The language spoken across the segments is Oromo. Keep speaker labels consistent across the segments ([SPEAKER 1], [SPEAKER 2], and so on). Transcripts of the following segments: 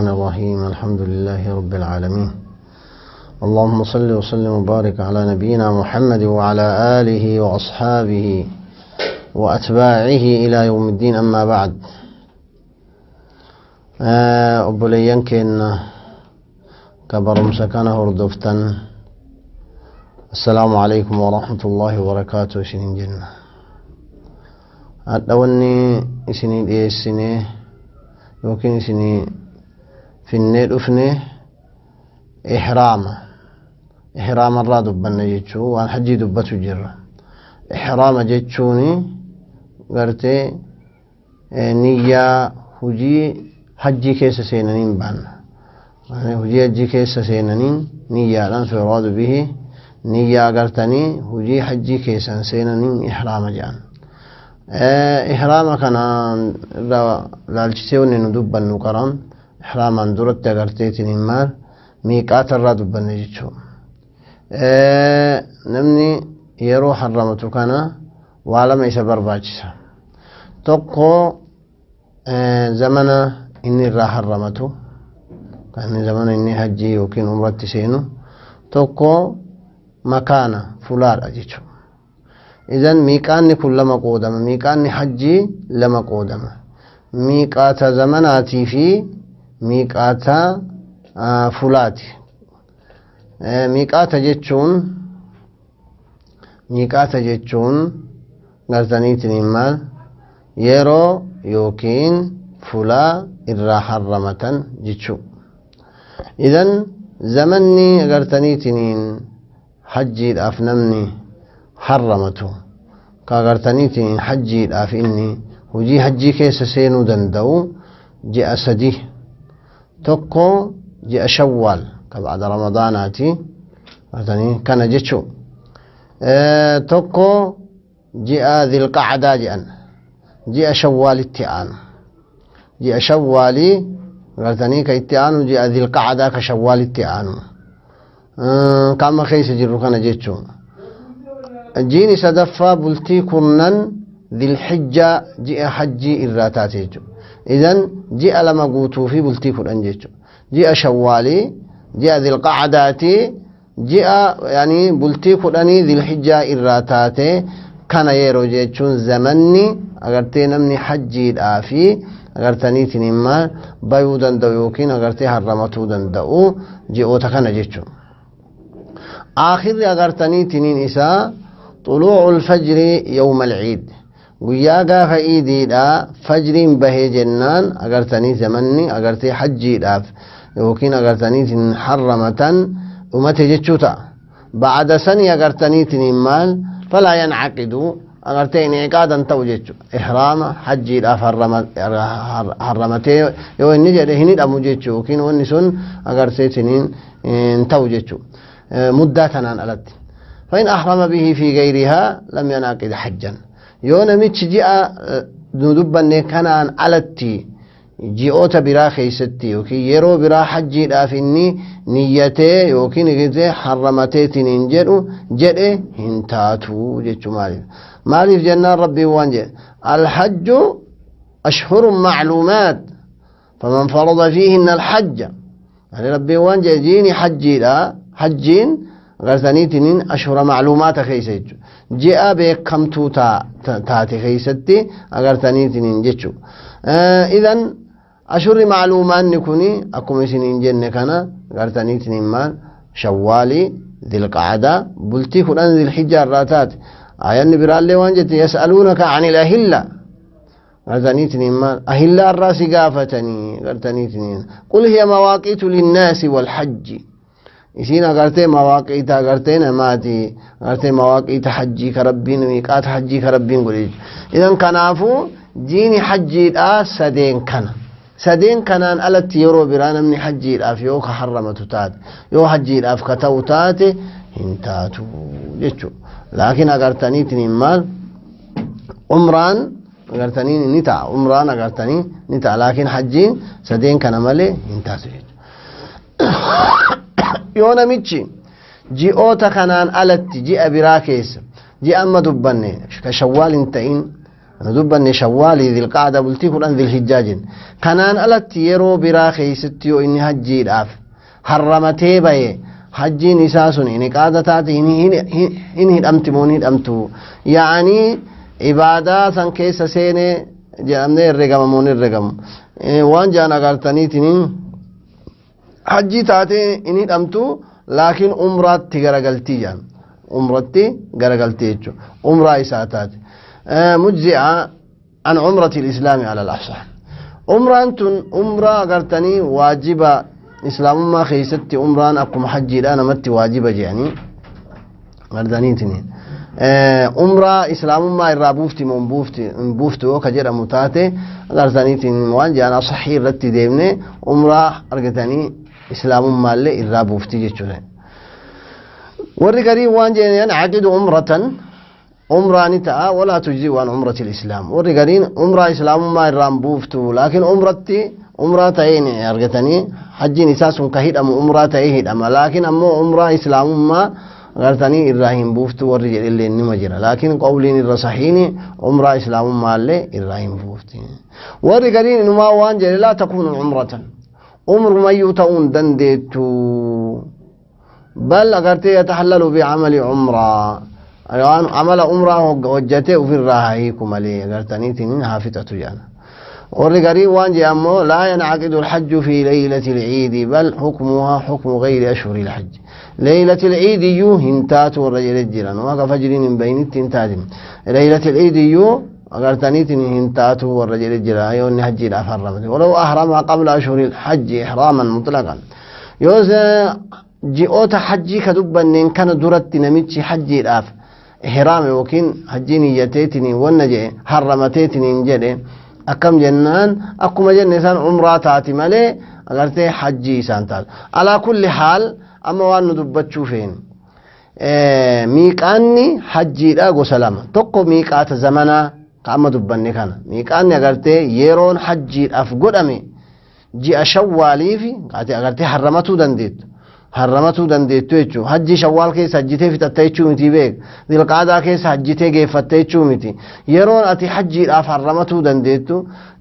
[SPEAKER 1] الرحمن الرحيم. الحمد لله رب العالمين. اللهم صل وسلم وبارك على نبينا محمد وعلى آله وأصحابه وأتباعه إلى يوم الدين. أما بعد، obboleeyyan keenya ka barumsa kana hordoftan, assalaamu alaikum warahmatullaahi wabarakaatu isinin jenna. Hadha wanni isinii dhiyeessine yookiin isinii finnee dhufne ihraama. Ihraama irraa dubbanna jechuu, waan hajjii dubbatu jirra. Ihraama jechuuni gartee niyyaa hujii hajjii keessa seenaniin baanna. Hujii hajjii keessa seenaniin niyyaadhaan firaadu bihi, niyyaa gartanii hujii hajjii keessan seenaniin ihraama jedhan. Ihraama kana irraa laalchisee wanni nu dubbannu qaran ihraamaan duratti agarteetiin maal miiqaata irraa dubbanne jechuu. Namni yeroo harramatu kana waa lama isa barbaachisa. Tokko zamana inni irraa harramatu, kan zamana inni hajjii yookiin umratti seenu, tokko makaana fulaadha jechuudha. Idan miiqaanni kun lama qoodama. Miiqaanni hajjii lama qoodama. Miiqaata zamanaatii fi miiqaata fulaati. Miiqaata jechuun gartaniitiin maal yeroo yookiin fulaa irraa harramatan jechuu. Idan zamanni agartaniitiin hajjiidhaaf namni harramatu, ka agartaniitiin hajjiidhaaf inni hojii hajjii keessa seenuu danda'u, ji'a sadi. Tokko ji'a Shawwaal ka ba'da Ramadaanaati agartanii kana jechuu. Tokko ji'a Dhilqacdaa jedhan, ji'a Shawwaalitti aanu. Ji'a Shawwaalii agartanii ka itti aanu ji'a Dhilqacdaa ka Shawwaalitti aanu, ka amma keessa jirru kana jechuun. Jiini sadaffaa bultii 10 Dhilhijjaa, ji'a hajjii irraa taate jechuudha. Idan ji'a 2 guutuu fi bultii 10 jechuudha. Ji'a Shawwaalii, ji'a Dhilqacdaati, ji'a yani bultii 10 Dhilhijjaa irraa taate kana yeroo jechuun zamanni agartee namni hajjiidhaa fi agartaniitiin maal bayuu danda'u yookiin agartee harramatuu danda'u ji'oota kana jechuudha. Aakhirri agartaniitiin isaa طلوع الفجر يوم العيد, guyyaa gaafa iidiidha fajriin bahee jennaan agartanii zamanni agartee hajjiidhaaf yookiin agartaniitiin harramatan dhumate jechuu ta'a. Bacda sanii agartaniitiin maal فلا ينعقد, agartee in'iqaadan ta'u jechu. Ihraama hajjiidhaaf harramatee yoo inni jedhe hin hidhamu jechu, yookiin wanni sun agarteetiniin hin ta'u jechu muddaa tanaan alatti. فإن أحرم به في غيرها لم ينعقد حجا. Yoo namichi ji'a nu dubbanne kanaan alatti ji'oota biraa keessatti yookiin yeroo biraa hajjiidhaaf inni niyyatee yookiin gizee harramateetiin hin jedhu jedhe, hin taatu jechuu. Maaliif jennaan, Rabbiin waan jedhe: الحج أشهر معلومات فمن فرض فيهن الحج. يعني Rabbiin waan jedhe, jiini hajjiidha, hajjiin gartaniitiniin أشهر معلومات keessa jechuudha, ji'a beekamtuu taate keessatti agartaniitiniin jechuudha. Idan ashurri macluumaanni kuni akkuma isiniin jenne kana agartaniitiniin maal Shawwaalii, Dilqacdaa, bultii 10 Dilhijjaa irraa taate. Ayanni biraallee waan jette: يسألونك عن الأهلة, agartaniitiniin maal ahillaa irraa si gaafatanii agartaniitiniin. قل هي مواقيت للناس والحج. Isiin agartee mawaaqiita agartee namaati, agartee mawaaqiita hajjii ka Rabbiin, miiqaata hajjii ka Rabbiin godhe. Idan kanaafuu jiini hajjiidhaa sadeen kana. Sadeen kanaan alatti yeroo biraa namni hajjiidhaaf yoo ka harramatu taate, yoo hajjiidhaaf ka ta'u taate, hin taatu jechuudha. Laakiin agartaniitiin maal umraan agartanii ni ta'a, umraan agartanii ni ta'a, laakiin hajjiin sadeen kana malee hin taatu jechuudha. Yoo namichi ji'oota kanaan alatti ji'a biraa keessa, ji'a amma dubbanne ka Shawwaal hin ta'in, Dubbanne Shawwaalii, Dhilqaada, bultii 10 Dhilhijjaa jenne. Kanaan alatti yeroo biraa keessatti yoo inni hajjiidhaaf harramatee baye, hajjiin isaa sun iniqaada taate, hin hidhamti moo hin hidhamtu? Yaa'anii ibaadaa san keessa seenee jedhamnee herregama moo hin herregamu? Waan jaan agartaniitiin hajjii taatee hin hidhamtu, laakiin umraatti garagaltii jaan, umratti garagaltii jechuudha, umraa isaa taate. Mujzi'a an umrati islaami ala al-afsah. Umraan tun umraa agartanii waajiba islaamummaa keessatti, umraan akkuma hajjiidha namatti waajiba jedhanii agartaniitini. Umraa islaamummaa irraa buufti moo hin buuftu yoo ka jedhamu taate, agartaniitiin waan jedhan asahii irratti deemne, umraa argatanii islaamummaallee irraa buufti jechuudha. Warri garii waan jedhan yancaqidu umratan, umraa ni ta'a, walaa tujzi waan umrati islaam. Warri gariin umraa islaamummaa irraan buuftu, laakiin umratti umraa ta'een argatanii hajjiin isaa sun ka hidhamu umraa ta'ee hidhama, laakiin ammoo umraa islaamummaa agartanii irraa hin buuftu warri jedhellee nima jira, laakiin qawliin irra sahiini umraa islaamummaallee irraa hin buufti. Warri gariin inumaa waan jedhe laa takuunu umratan, umrumayyuu ta'uu hin dandeettu, bal agartee yatahallalu bicamali umraa, waan amala umraa hojjatee ofirraa haa hiiku malee agartaniitiin haa fixatu jedhan. Warri garii waan jedhe ammoo laa yancaqidu alhajju fi leylati alciidi, bal hukmuhaa hukmu gayri ashhuri alhajj. Leylati alciidi iyyuu hin taatu warra jedhe jiran, waaqa fajriin hin bayinitti hin taatin, leylati alciidi iyyuu agartaniitiin hin taatu warra jedhe jira. Yoo inni hajjiidhaaf harramate, walaw ahrama qabla ashhuri alhajji ihraaman mutlaqan, yoo ji'oota hajjii ka dubbanneen kana duratti namichi hajjiidhaaf ihraama yookiin hajjii niyyateetiin wanna jedhe harramateetiin jedhe, akkam jennaan, akkuma jenne isaan umraa taati malee agartee hajjii isaan taatu. Alaa kulli haal, amma waan nu dubbachuu feenu, miiqaanni hajjiidha gosa lama. Tokko miiqaata zamanaa ka amma dubbanne kana, miiqaanni agartee yeroon hajjiidhaaf godhame ji'a Shawwaalii fi agartee harramatuu dandeettu jechuudha. Hajjii Shawwaal keessa hajjitee fixatta jechuu miti, beek. Dilqaadaa keessa hajjitee geeffatta jechuu miti. Yeroon ati hajjiidhaaf harramatuu dandeettu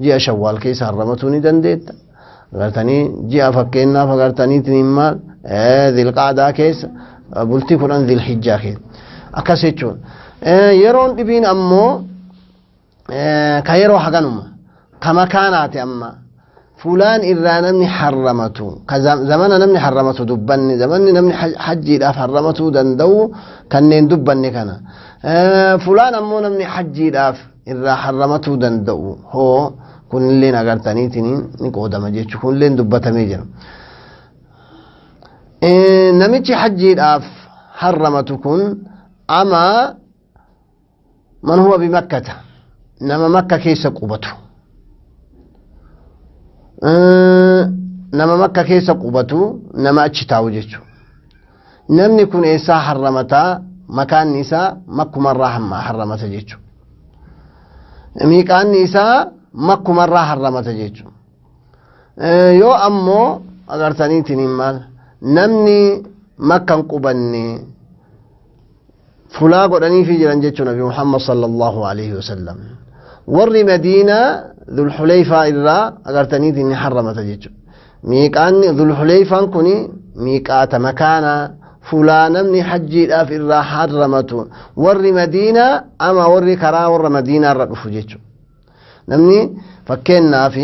[SPEAKER 1] ji'a Shawwaal keessa harramatuu ni dandeetta. Agartanii ji'a fakkeenyaaf agartaniitiin maal Dilqaadaa keessa, bultii 10 Dilhijjaa keessa akkas jechuudha. Yeroon dhibiin ammoo ka yeroo haganuma ka makaanaati, amma fulaan irraa namni harramatu, ka zamana namni harramatu dubbanne, zamanni namni hajjiidhaaf harramatuu danda'u kanneen dubbanne kana. Fulaan ammoo namni hajjiidhaaf irraa harramatuu danda'u hoo, kunilleen agartaniitiin ni qoodama jechuudha, kunilleen dubbatamee jira. Namichi hajjiidhaaf harramatu kun ama man huwa bimakkata, nama Makka keessa qubatu, nama Makka keessa qubatu, nama achi taa'u jechuudha. Namni kun eessaa harramataa? Makaanni isaa Makkumarraa harramata jechuudha. Miiqaanni isaa Makkumarraa harramata jechuudha. Yoo ammoo agartaniitiin maal namni Makkan qubanne fulaa godhaniifi jiran jechuun Nabi Muhammad sallallahu alaihi wasallam. Warri Madiinaa Dhulxuleyfaa irraa agartaniitiin ni harramata jechuudha. Miiqaanni Dhulxuleyfaan kun miiqaata makaanaa, fulaa namni hajjiidhaaf irraa harramatu warri Madiinaa ama warri karaa warra Madiinaa irra dhufu jechuudha. Namni fakkeenyaaf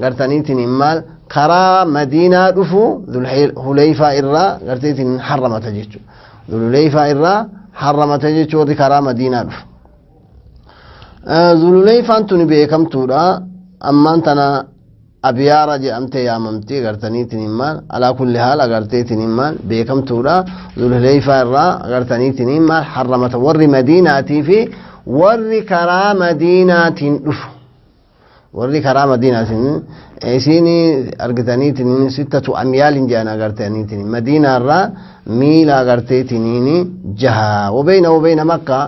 [SPEAKER 1] gartaniitiin maal karaa Madiinaa dhufu Dhulxuleyfaa irraa gartaniitiin harramata jechuudha. Dhulxuleyfaa irraa harramata jechuudha warri karaa Madiinaa dhufu. Dhulxuleyfaan tuni beekamtuudha. Ammaan tana Abiyaara jedhamtee yaamamti agartaniitiin maal. Alaa kulli haal agarteetiin maal beekamtuudha. Dhulxuleyfaa irraa agartaniitiin maal harramata warri Madiinaatii fi warri karaa Madiinaatiin dhufu. Warri karaa Madiinaatiin isiin argitaniitiin sittatu amyaalin jedhan agartaniitiin Madiinaarraa miila agarteetiin jaha. Wabeyna Makkaa,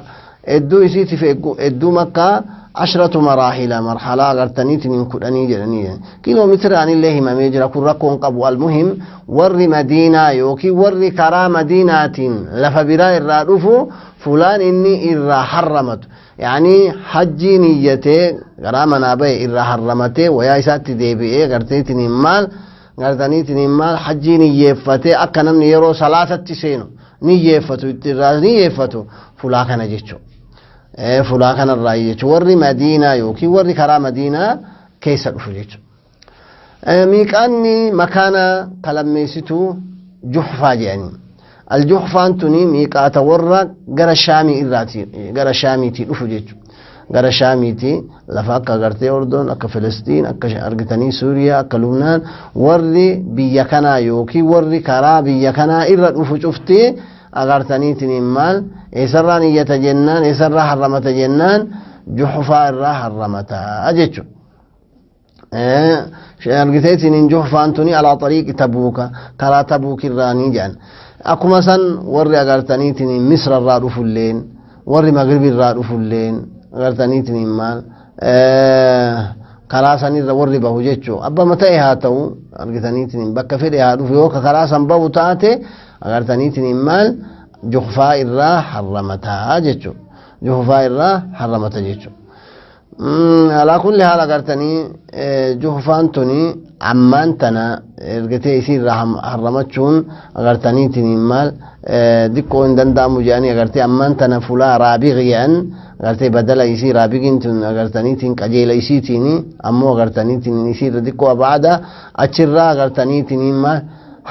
[SPEAKER 1] hedduu isiitiif hedduu Makkaa. Ashratu maraahila, marhalaa agartaniitiin 10 jedhanii kiiloometiraan illee himamee jira. Kun rakkoon qabu. Almuhim, warri Madiinaa yookiin warri karaa Madiinaatiin lafa biraa irraa dhufu, fulaan inni irraa harramatu, yaani hajjii niyyatee karaa manaa bahe irraa harramatee wayaa isaatti deebi'ee garteetiin maal gartaniitiin maal hajjii niyyeeffatee, akka namni yeroo salaatatti seenu niyyeeffatu irraa niyyeeffatu, fulaa kana jechuudha. Fulaa kanarraa jechuudha, warri Madiinaa yookiin warri karaa Madiinaa keessa dhufu jechuudha. Miiqaanni makaana kalammeessituu Juhfaa jedhanii. Aljuhfaan tuni miiqaata warra gara Shaamii irraati, gara Shaamiitii dhufu jechuudha. Gara Shaamiitii, lafa akka agartee Ordoon, akka Filistiin, akka argitanii Suuriyaa, akka Lubnaan, warri biyya kanaa yookiin warri karaa biyya kanaa irra dhufu cufti agartaniitiin maal eessarraa niyyata jennaan, eessarraa harramata jennaan, Juhfaa irraa harramata jechuudha. Argiteetiin Juhfaan tuni alaa xariiqi Tabuuka, karaa Tabuuk irraa ni jedhan. Akkuma san warri agartaniitiin Misra irraa dhufulleen, warri Magribi irraa dhufulleen, agartaniitiin maal karaa sanirra warri bahu jechuu, abbama ta'e haa ta'u, argitaniitiin bakka fedhe haa dhufu, yoo karaa san bahu taate agartaniitiin maal Juhfaa irraa harramataa jechuu, Juhfaa irraa harramata jechuu. Alaa kulli haal, agartanii Juhfaan tuni ammaan tana ergatee isii irraa harramachuun agartaniitiin maal diqqoo hin danda'amu jedhanii, agartee ammaan tana fulaa Raabiq jedhan, agartee badala isii Raabiqiin tun agartaniitiin qajeela isiitiin ammoo agartaniitiin isii irra diqqoo abaada, achirraa agartaniitiin maal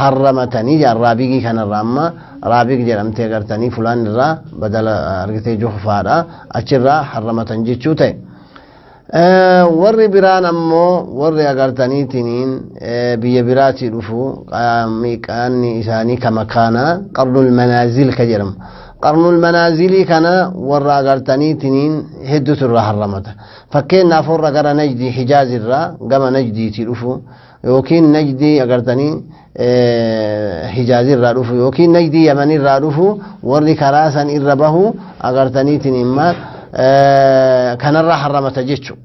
[SPEAKER 1] harramatanii jedhan. Raabigii kanarra amma Raabig jedhamtee agartanii fulaan irraa badala argitee Juhfaadha, achirraa harramatan jechuu ta'e. Warri biraan ammoo warri agartaniitiin biyya biraatii dhufu, miiqaanni isaanii ka makaana Qarnul Manaazil ka jedhamu. Qarnul Manaazilii kana warra agartaniitiin hedduutu irraa harramata. Fakkeenyaaf warra gara Najdii, Hijaaz irraa gama Najdiitii dhufu, yookiin Najdii agartanii Hijaaz irraa dhufu, yookiin Najdii Yaman irraa dhufu, warri karaa san irra bahu agartaniitiin maal kanarraa harramata jechuudha.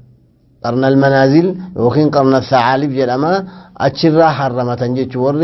[SPEAKER 1] Qarnal Manaazil yookiin Qarna Thaalib jedhama, achirraa harramatan jechuudha warri.